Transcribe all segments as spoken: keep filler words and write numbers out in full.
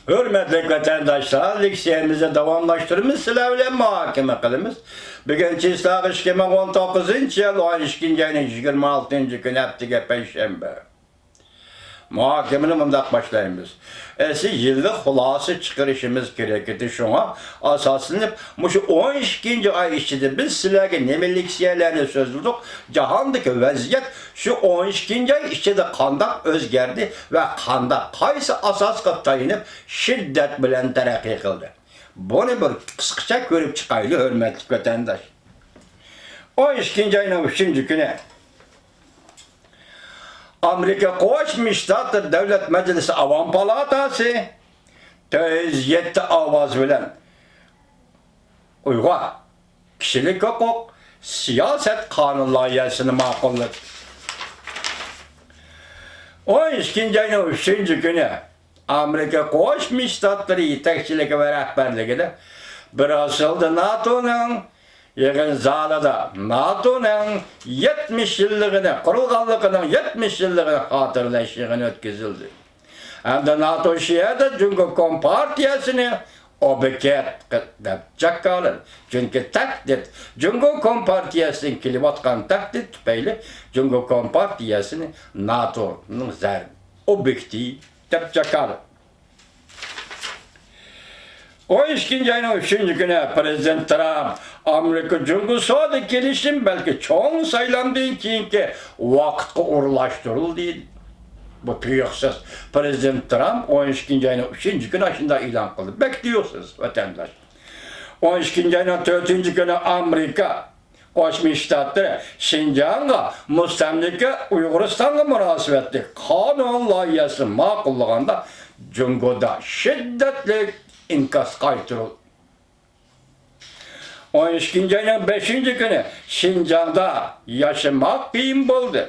ھۆرمەتلىك ۋەتەنداشلار، لېكسىيەمىزنى داۋاملاشتۇرىمىز، سىلەر بىلەن مۇھاكىمە قىلىمىز. بۈگۈن چىسلاغ ئىككى مىڭ ئون توققۇزىنچى يىل ئون ئىككىنچى ئاينىڭ يىگىرمە ئالتىنچى كۈنى، ھەپتىگە پەيشەنبە. مۇھاكىمىنى مۇنداق باشلايمىز. ئەسلى يىللىق خۇلاسە چىقىرىشىمىز كېرەك ئىدى، شۇڭا ئاساسلىنىپ، مۇشۇ ئون ئىككىنچى ئاي ئىچىدە بىز سىلەرگە نېمە لېكسىيەلەرنى سۆزلىدۇق، جاھاندىكى ۋەزىيەت شۇ ئون ئىككىنچى ئاي ئىچىدە قانداق ئۆزگەردى ۋە قانداق، قايسى ئاساسقا تايىنىپ شىددەت بىلەن تەرەققىي قىلدى. بۇنى بىر قىسقىچە كۆرۈپ چىقايلى، ھۆرمەتلىك ۋەتەنداش. ئون ئىككىنچى ئاينىڭ ئۈچىنچى كۈنى ئامېرىكا قوشما شتاتلىرى دۆلەت مەجلىسى ئاۋام پالاتاسى تۆت يۈز يەتتە ئاۋاز بىلەن ئۇيغۇر كىشىلىك ھوقۇق سىياسەت قانۇن لايىھەسىنى ماقۇللىدى. ئون ئىككىنچى ئاينىڭ ئۈچىنچى كۈنى ئامېرىكا قوشما شتاتلىرى يېتەكچىلىكى ۋە رەھبەرلىكىدە بريۇسسېلدا ناتونىڭ يىغىن زالىدا ناتونىڭ يەتمىش يىللىقىنى، قۇرۇلغانلىقىنىڭ يەتمىش يىللىقىنى خاتىرىلەش يىغىنى ئۆتكۈزۈلدى. ھەمدە ناتو شۇ يەردە جۇڭگو كومپارتىيەسىنى ئوبيېكت دەپ جاكارلىدى. چۈنكى تەھدىت، جۇڭگو كومپارتىيەسىدىن كېلىۋاتقان تەھدىت تۈپەيلى جۇڭگو كومپارتىيەسىنى ناتونىڭ زەربە ئوبيېكتى دەپ جاكارلىدى. ئون ئىككىنچى ئاينىڭ ئۈچىنچى كۈنى پىرېزىدېنت ترامپ ئامېرىكا جۇڭگو سودا كېلىشىمى بەلكى چوڭ سايلامدىن كېيىنكى ۋاقىتقا ئورۇنلاشتۇرۇلدى. بۇ تۇيۇقسىز. پىرېزىدېنت ترامپ ئون ئىككىنچى ئاينىڭ ئۈچىنچى كۈنى ئاشۇنداق ئېلان قىلدى. بەك تۇيۇقسىز، ۋەتەنداش. ئون ئىككىنچى ئاينىڭ تۆتىنچى كۈنى ئامېرىكا قوشما شتاتلىرى شىنجاڭغا، مۇستەملىكە ئۇيغۇرىستانغا مۇناسىۋەتلىك قانۇن لايىھەسىنى ماقۇللىغاندا، جۇڭگودا شىددەتلىك ئىنكاس قايتۇرۇلدى. ئون ئىككىنچى ئاينىڭ بەشىنچى كۈنى شىنجاڭدا ياشىماق قىيىن بولدى.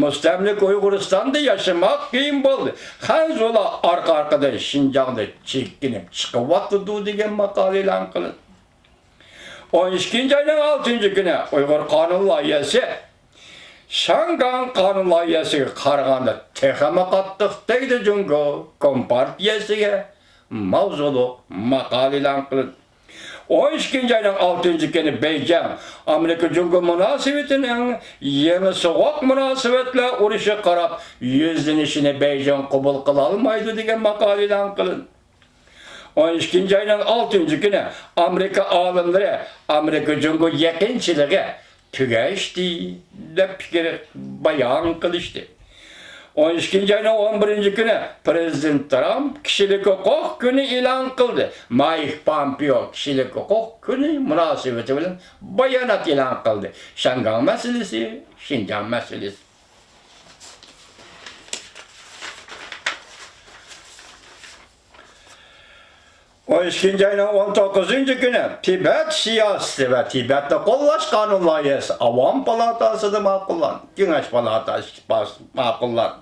مۇستەملىكە ئۇيغۇرىستاندا ياشىماق قىيىن بولدى. خەنزۇلار ئارقا-ئارقىدىن شىنجاڭدا چېكىنىپ چىقىۋاتىدۇ دېگەن ماقالە ئېلان قىلىندى. ئون ئىككىنچى ئاينىڭ ئالتىنچى كۈنى ئۇيغۇر قانۇن لايىھەسى شياڭگاڭ قانۇن لايىھەسىگە قارىغاندا تېخىمۇ قاتتىق تەگدى جۇڭگو كومپارتىيەسىگە ماۋزۇلۇق ماقالە ئېلان قىلىندى. ئون ئىككىنچى ئاينىڭ ئالتىنچى كۈنى بېيجىڭ ئامېرىكا جۇڭگو مۇناسىۋىتىنىڭ يېڭى سوغۇق مۇناسىۋەتلەر ئۇرۇشىغا قاراپ يۈزلىنىشىنى بېيجىڭ قوبۇل قىلالمايدۇ دېگەن ماقالە ئېلان قىلىندى. ئون ئىككىنچى ئاينىڭ ئالتىنچى كۈنى ئامېرىكا ئالىملىرى ئامېرىكا جۇڭگو يېقىنچىلىقى تۈگەشتى دەپ پىكىر بايان قىلىشتى. ئون ئىككىنچى ئاينىڭ ئون بىرىنچى كۈنى پىرېزىدېنت ترامپ كىشىلىك ھوقۇق كۈنى ئېلان قىلدى. مايك پامپېئو كىشىلىك ھوقۇق كۈنى مۇناسىۋىتى بىلەن بايانات ئېلان قىلدى. شياڭگاڭ مەسىلىسى، شىنجاڭ مەسىلىسى. ئون ئىككىنچى ئاينىڭ ئون توققۇزىنچى كۈنى تىبەت سىياسىتى ۋە تىبەتنى قوللاش قانۇن لايىھەسى ئاۋام پالاتاسىدا ماقۇللاندى، كېڭەش پالاتاسى ماقۇللاندى.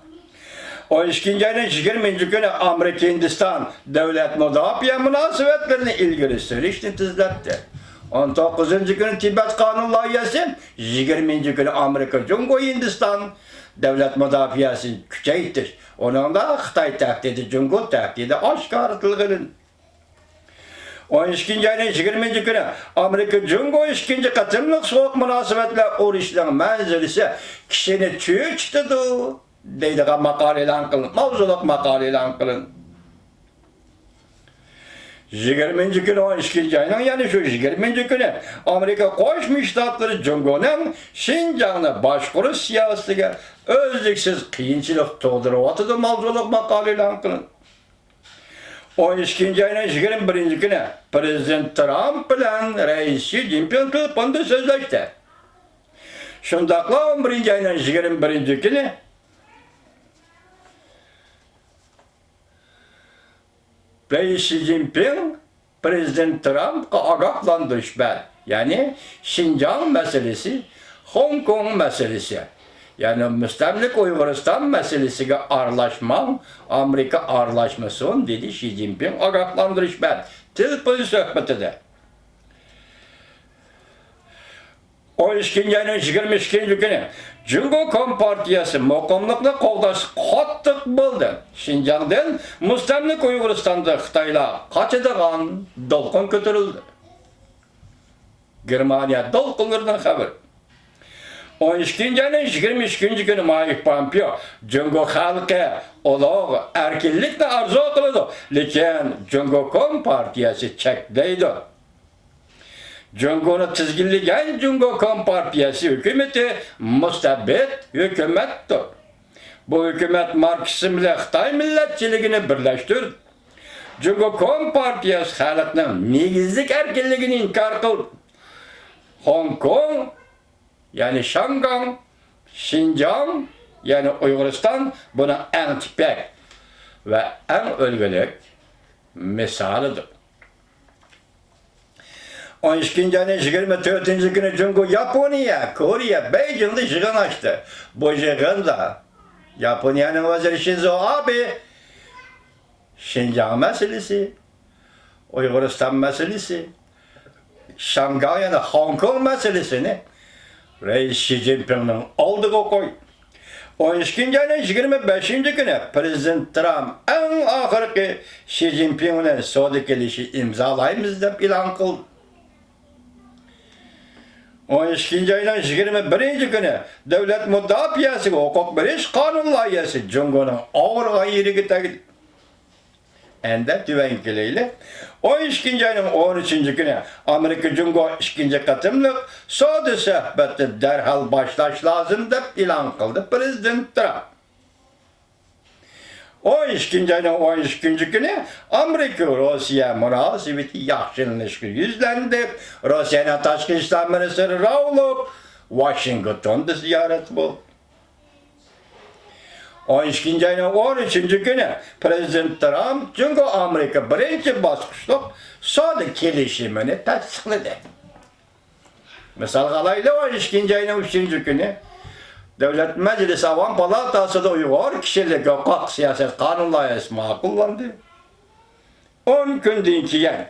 ئون ئىككىنچى ئاينىڭ يىگىرمىنچى كۈنى ئامېرىكا ھىندىستان دۆلەت مۇداپىئە مۇناسىۋەتلىرىنى ئىلگىرى سۈرۈشنى تېزلەتتى. ئون توققۇزىنچى كۈنى تىبەت قانۇن لايىھەسى، يىگىرمىنچى كۈنى ئامېرىكا جۇڭگو ھىندىستان دۆلەت مۇداپىئەسىنى كۈچەيتىش، ئۇنىڭدا خىتاي تەھدىتى، جۇڭگو تەھدىتى ئاشكارا تىلغا ئېلىندى. ئون ئىككىنچى ئاينىڭ يىگىرمىنچى كۈنى ئامېرىكا جۇڭگو ئىككىنچى قېتىملىق سوغۇق مۇناسىۋەتلەر ئۇرۇشىنىڭ مەنزىرىسى كىشىنى چۆچۈتىدۇ دەيدىغان ماقالە ئېلان قىلىندى، ماۋزۇلۇق ماقالە ئېلان قىلىندى. يىگىرمىنچى كۈنى، ئون ئىككىنچى ئاينىڭ يەنە شۇ يىگىرمىنچى كۈنى ئامېرىكا قوشما شتاتلىرى جۇڭگونىڭ شىنجاڭنى باشقۇرۇش سىياسىتىگە ئۈزلۈكسىز قىيىنچىلىق تۇغدۇرۇۋاتىدۇ ماۋزۇلۇق ماقالە ئېلان قىلىندى. ئون ئىككىنچى ئاينىڭ يىگىرمە بىرىنچى كۈنى پىرېزىدېنت ترامپ بىلەن رەئىس شى جىنپىڭ تېلېفوندا سۆزلەشتى. شۇنداقلا ئون بىرىنچى ئاينىڭ يىگىرمە بىرىنچى كۈنى رەئىس شى جىنپىڭ پىرېزىدېنت ترامپقا ئاگاھلاندۇرۇش بەردى. يەنى شىنجاڭ مەسىلىسى، خوڭكوڭ مەسىلىسى، يەنى مۇستەملىكە ئۇيغۇرىستان مەسىلىسىگە ئارىلاشماڭ، ئامېرىكا ئارىلاشمىسۇن، دېدى شى جىنپىڭ ئاگاھلاندۇرۇش بەردى تېلېفون سۆھبىتىدە. ئون ئىككىنچى ئاينىڭ يىگىرمە ئىككىنچى كۈنى جۇڭگو كومپارتىيەسى مۇقىملىقنى قوغداشتا قاتتىق بولدى. شىنجاڭدىن مۇستەملىكە ئۇيغۇرىستاندا خىتايلار قاچىدىغان دولقۇن كۆتۈرۈلدى. گېرمانىيە دولقۇنلىرىنىڭ خەۋىرى. ئون ئىككىنچى ئاينىڭ يىگىرمە ئىككىنچى كۈنى مايك پومپېئو جۇڭگو خەلقى ئۇلۇغ ئەركىنلىكنى ئارزۇ قىلىدۇ، لېكىن جۇڭگو كومپارتىيەسى چەكلەيدۇ. جۇڭگونى تىزگىنلىگەن جۇڭگو كومپارتىيەسى ھۆكۈمىتى مۇستەبىت ھۆكۈمەتتۇر. بۇ ھۆكۈمەت ماركسىزم بىلەن خىتاي مىللەتچىلىكىنى بىرلەشتۈردى. جۇڭگو كومپارتىيەسى خەلقنىڭ نېگىزلىك ئەركىنلىكىنى ئىنكار قىلدى. خوڭكوڭ، يەنى شاڭگاڭ، شىنجاڭ، يەنى ئۇيغۇرىستان بۇنىڭ ئەڭ تىپىك ۋە ئەڭ ئۈلگىلىك مىسالىدۇر. ئون ئىككىنچى ئاينىڭ يىگىرمە تۆتىنچى كۈنى جۇڭگو ياپونىيە، كورېيە، بېيجىڭدا يىغىن ئاچتى. بۇ يىغىندا ياپونىيەنىڭ ۋەزىرى شىنزو ئابې شىنجاڭ مەسىلىسى، ئۇيغۇرىستان مەسىلىسى، شاڭگاڭ يەنە خوڭكوڭ مەسىلىسىنى رەئىس شى جىنپىڭنىڭ ئالدىغا قويدى. ئون ئىككىنچى ئاينىڭ يىگىرمە بەشىنچى كۈنى پىرېزىدېنت ترامپ ئەڭ ئاخىرقى شى جىنپىڭ بىلەن سودا كېلىشى ئىمزالايمىز دەپ ئېلان قىلدى. ئون ئىككىنچى ئاينىڭ يىگىرمە بىرىنچى كۈنى دۆلەت مۇداپىئەسىگە ھوقۇق بېرىش قانۇن لايىھەسى جۇڭگونىڭ ئاغرىغان يېرىگە تەگدى. ئەندى تۆۋەنگە كېلەيلى. ئون ئىككىنچى ئاينىڭ ئون ئۈچىنچى كۈنى ئامېرىكا جۇڭگو ئىككىنچى قېتىملىق سودا سۆھبەتنى دەرھال باشلاش لازىم دەپ ئېلان قىلدى پىرېزىدېنت ترامپ. ئون ئىككىنچى ئاينىڭ ئون ئىككىنچى كۈنى ئامېرىكا روسىيە مۇناسىۋىتى ياخشىلىنىشقا يۈزلەندى. روسىيەنىڭ تاشقى ئىشلار مىنىستىرى راۋلوف ۋاشىنگتوندا زىيارەت بولدى. ئون ئىككىنچى ئاينىڭ ئون ئۈچىنچى كۈنى پىرېزىدېنت ترامپ جۇڭگو ئامېرىكا بىرىنچى باسقۇچلۇق سودا كېلىشىمىنى تەستىقلىدى. مىسالغا ئالايلى، ئون ئىككىنچى ئاينىڭ ئۈچىنچى كۈنى دۆلەت مەجلىسى ئاۋام پالاتاسىدا ئۇيغۇر كىشىلىك ھوقۇق سىياسەت قانۇن لايىھەسى ماقۇللاندى. ئون كۈندىن كېيىن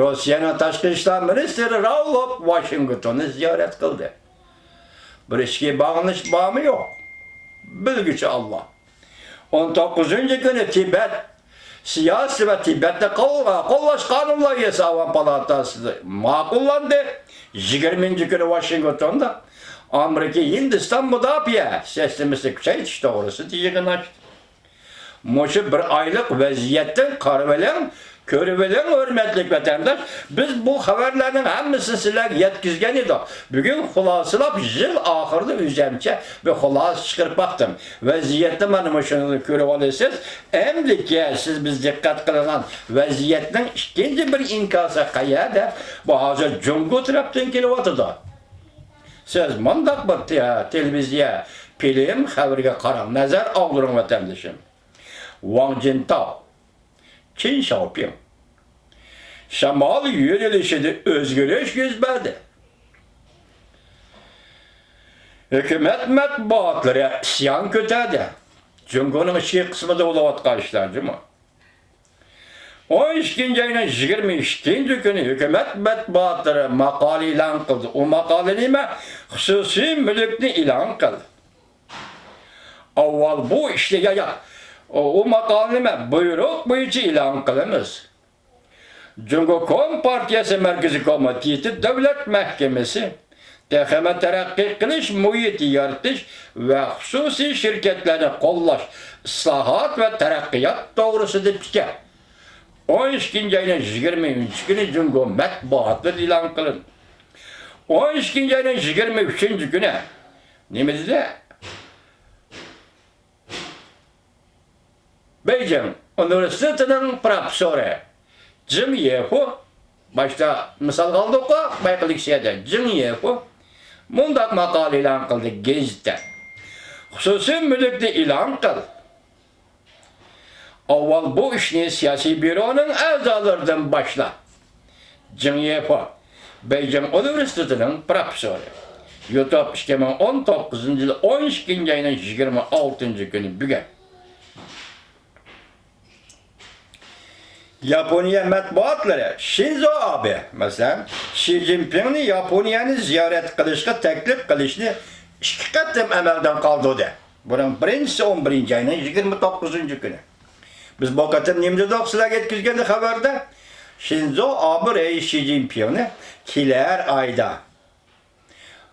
روسىيەنىڭ تاشقى ئىشلار مىنىستىرى راۋلوف ۋاشىنگتوننى زىيارەت قىلدى. بىر ئىچكى باغلىنىش بارمۇ يوق؟ بىلگۈچى ئاللا. ئون توققۇزىنچى كۈنى تىبەت سىياسىي ۋە تىبەتنى قول-، قوللاش قانۇن لايىھەسى ئاۋام پالاتاسىدا ماقۇللاندى. يىگىرمىنچى كۈنى ۋاشىنگتوندا ئامېرىكا ھىندىستان مۇداپىئە سىستېمىسىنى كۈچەيتىش توغرىسىدا يىغىن ئاچتى. مۇشۇ بىر ئايلىق ۋەزىيەتتىن قارىۋېلىڭ، كۆرۈۋېلىڭ، ھۆرمەتلىك ۋەتەنداش، بىز بۇ خەۋەرلەرنىڭ ھەممىسىنى سىلەرگە يەتكۈزگەن ئىدۇق. بۈگۈن خۇلاسىلاپ، يىل ئاخىرىدا ئۆزەمچە بىر خۇلاسە چىقىرىپ باقتىم. ۋەزىيەتنى مانا مۇشۇنى كۆرۈۋالىسىز. ئەمدىكى سىز بىز دىققەت قىلغان ۋەزىيەتنىڭ ئىككىنچى بىر ئىنكاسى قەيەردە؟ بۇ ھازىر جۇڭگو تەرەپتىن كېلىۋاتىدۇ. سىز مۇنداق بىر تې-، تېلېۋىزىيە، فىلىم، خەۋىرىگە قاراڭ، نەزەر ئاغدۇرۇڭ، ۋەتەندىشىم. ۋاڭ جىنتاۋ، چېن شياۋپىڭ. شامال يۆنىلىشىدە ئۆزگىرىش يۈز بەردى. ھۆكۈمەت مەتبۇئاتلىرى ئىسيان كۆتەردى. جۇڭگونىڭ ئىچكى قىسمىدا بولۇۋاتقان ئىشلار جۇمۇ. ئون ئىككىنچى ئاينىڭ يىگىرمە ئىككىنچى كۈنى ھۆكۈمەت مەتبۇئاتلىرى ماقالە ئېلان قىلدى. ئۇ ماقالە نېمە؟ خۇسۇسىي مۈلۈكنى ئېلان قىلدى. ئاۋۋال بۇ ئىشنى، يا، يا، ئۇ، ئۇ ماقالىنى مەن بۇيرۇق بويىچە ئېلان قىلىمىز. جۇڭگو كومپارتىيەسى مەركىزىي كومىتېتى، دۆلەت مەھكىمىسى، تېخىمۇ تەرەققىي قىلىش مۇھىتى يارىتىش ۋە خۇسۇسىي شىركەتلەرنى قوللاش، ئىسلاھات ۋە تەرەققىيات توغرىسىدا پىكىر. ئون ئىككىنچى ئاينىڭ يىگىرمە ئۈچىنچى كۈنى جۇڭگو مەتبۇئاتىدا ئېلان قىلىندى. ئون ئىككىنچى ئاينىڭ يىگىرمە ئۈچىنچى كۈنى نېمە دېدى؟ بېيجىڭ ئۇنىۋېرسىتېتىنىڭ پروفېسسورى جېڭ يېفۇ، باشتا مىسالغا ئالدۇققۇ، بايىقى لېكسىيەدە جېڭ يېفۇ مۇنداق ماقالە ئېلان قىلدى گېزىتتە: «خۇسۇسىي مۈلۈكنى ئېلان قىل. ئاۋۋال بۇ ئىشنى سىياسىي بيۇرونىڭ ئەزالىرىدىن باشلا.» جېڭ يېفۇ، بېيجىڭ ئۇنىۋېرسىتېتىنىڭ پروفېسسورى. يۇتۇپ، ئىككى مىڭ ئون توققۇزىنچى يىل ئون ئىككىنچى ئاينىڭ يىگىرمە ئالتىنچى كۈنى بۈگۈن. ياپونىيە مەتبۇئاتلىرى شىنزو ئابې، مەسىلەن، شى جىنپىڭنى ياپونىيەنى زىيارەت قىلىشقا تەكلىپ قىلىشنى ئىككى قېتىم ئەمەلدىن قالدۇردى. بۇنىڭ بىرىنچىسى ئون بىرىنچى ئاينىڭ يىگىرمە توققۇزىنچى كۈنى. بىز بۇ قېتىم نېمە دېدۇق سىلەرگە يەتكۈزگەندە خەۋەردە؟ شىنزو ئابې رەئىس شى جىنپىڭنى كېلەر ئايدا،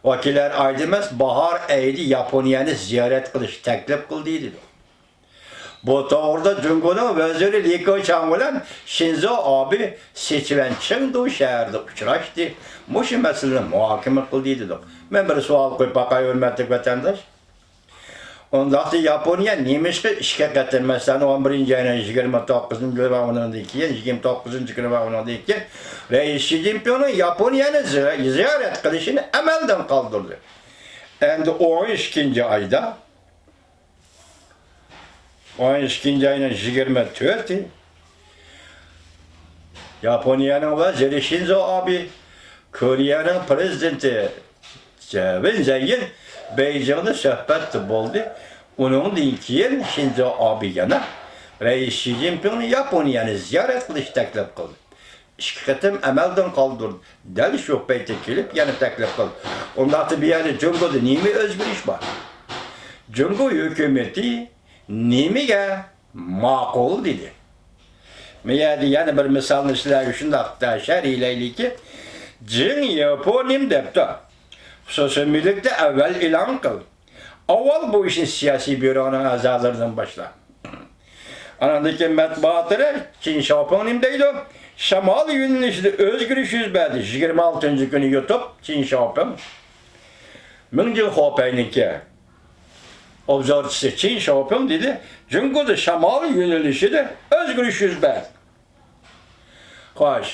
ۋە كېلەر ئايدا ئەمەس، باھار ئېيىدا ياپونىيەنى زىيارەت قىلىشنى تەكلىپ قىلدى دېدۇق. بۇ توغرىدا جۇڭگونىڭ ۋەزىرى لى كېچياڭ بىلەن شىنزو ئابې سىچۈەن چېڭدۇ شەھىرىدە ئۇچراشتى. مۇشۇ مەسىلىنى مۇھاكىمە قىلدى دېدۇق. مەن بىر سوئال قويۇپ باقاي، ھۆرمەتلىك ۋەتەنداش. ئۇنداقتا ياپونىيە نېمىشقا ئىككى قېتىم، مەسىلەن، ئون بىرىنچى ئاينىڭ يىگىرمە توققۇزىنچى كۈنى ۋە ئۇنىڭدىن كېيىن، يىگىرمە توققۇزىنچى كۈنى ۋە ئۇنىڭدىن كېيىن رەئىس شى جىنپىڭنىڭ ياپونىيەنى زىيا-، زىيارەت قىلىشىنى ئەمەلدىن قالدۇردى؟ ئەمدى ئون ئىككىنچى ئايدا، ئون ئىككىنچى ئاينىڭ يىگىرمە تۆتى، ياپونىيەنىڭ ۋەزىرى شىنزو ئابې كورېيەنىڭ پىرېزىدېنتى ۋىن زەييىن بېيجىڭدا سۆھبەتتە بولدى. ئۇنىڭدىن كېيىن شىنزو ئابې يەنە رەئىس شى جىنپىڭنى ياپونىيەنى زىيارەت قىلىشنى تەكلىپ قىلدى. ئىككى قېتىم ئەمەلدىن قالدۇردى. دەل شۇ پەيتتە كېلىپ يەنە تەكلىپ قىلدى. ئۇنداقتا بۇ يەردە جۇڭگودا نېمە ئۆزگىرىش بار؟ جۇڭگو ھۆكۈمىتى نېمىگە ماقۇل دېدى؟ مەن يەنە بىر مىسالنى سىلەرگە شۇنداق شەرھلەيلىكى، جىڭ ياپونىم دەپتۇ. خۇسۇسىي مۈلۈكنى ئەۋۋەل ئېلان قىل. ئاۋۋال بۇ ئىشنى سىياسىي بيۇرونىڭ ئەزالىرىدىن باشلا. ئاناندىن كېيىن مەتبۇئاتلىرى چىن شياۋپىڭ نېمە دەيدۇ؟ شامال يۆنىلىشىدە ئۆزگىرىش يۈز بەردى. يىگىرمە ئالتىنچى كۈنى يۇتۇپ، چىن شياۋپىڭ، مىڭجىن خۇپەينىڭكى ئوبزورچىسى چىن شياۋپىڭ دېدى، جۇڭگودا شامال يۆنىلىشىدە ئۆزگىرىش يۈز بەردى. خوش،